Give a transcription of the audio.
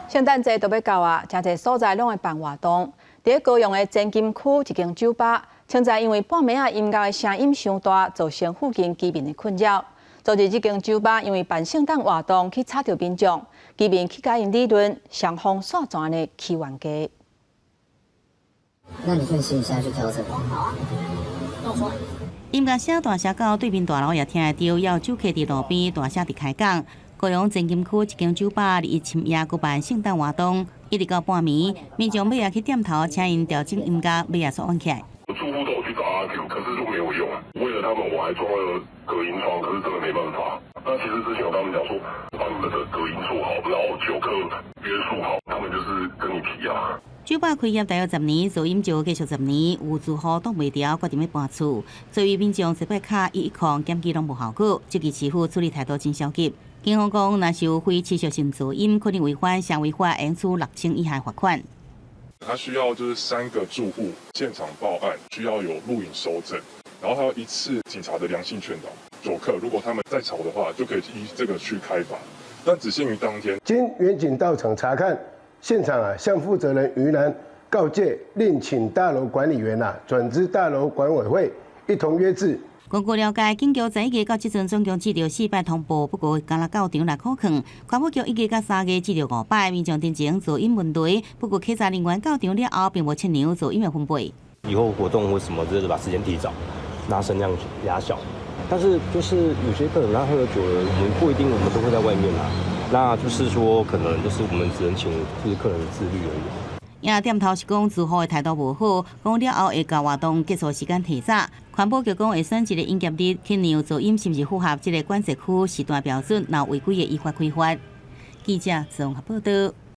聖誕節就欲到啊，誠濟所在攏會辦活動。佇高雄的前金區一間酒吧，清早因為半暝仔音樂的聲音傷大，造成附近居民的困擾。昨日這間酒吧因為辦聖誕活動去吵著民眾，居民去共𪜶理論，雙方煞怎按呢起冤家。那你可以先下去調整。音樂聲大聲到對面大樓也聽會著，有酒客佇路邊大聲佇開講。高雄前金區一間酒吧日深夜舉辦聖誕活動，一直到半暝，民眾尾仔去店頭請𪜶調整音樂，尾仔煞怨起來。住戶都有去找阿 Q，可是就沒有用。為了他們，我還裝了隔音窗，可是真的沒辦法。那其實之前有跟他們講說，把你們的隔音做好，然後酒客約束好，他們就是跟你皮啊。酒吧開業大約10年，噪音就繼續十年，有住戶擋袂牢，決定欲搬厝。所以民眾這擺卡一一抗檢舉攏無效果，這個市府處理態度真消極。警方講，若是有非持續性噪音，可能違反聲威法，會處6000以下罰款。他需要就是三個住戶現場報案，需要有錄影收證，然後還有一次警察的良性勸導。酒客如果他們再吵的話，就可以依這個去開罰，但只限於當天。經員警到場查看現場啊，向負責人於南告誡，另請大樓管理員啊轉知大樓管委會一同約制。根據了解，警局十一月到這陣總共接著四擺通報，不過敢若到場來可勸。環保局1月佮3月接著五擺民眾陳情噪音問題，不過稽查人員到場了後，並無測量噪音的分貝。以後活動或什麼，就是把時間提早，拉聲量壓小。但是就是有些客人他喝了酒了，我們不一定我們都會在外面啦。那就是說，可能就是我們只能請就是客人自律而已。也店頭是講住戶的態度無好，講了後會共活動結束時間提早。環保局講會選一個營業日去量噪音是毋是符合這個管制區時段標準，若違規會依法開罰。記者綜合報道。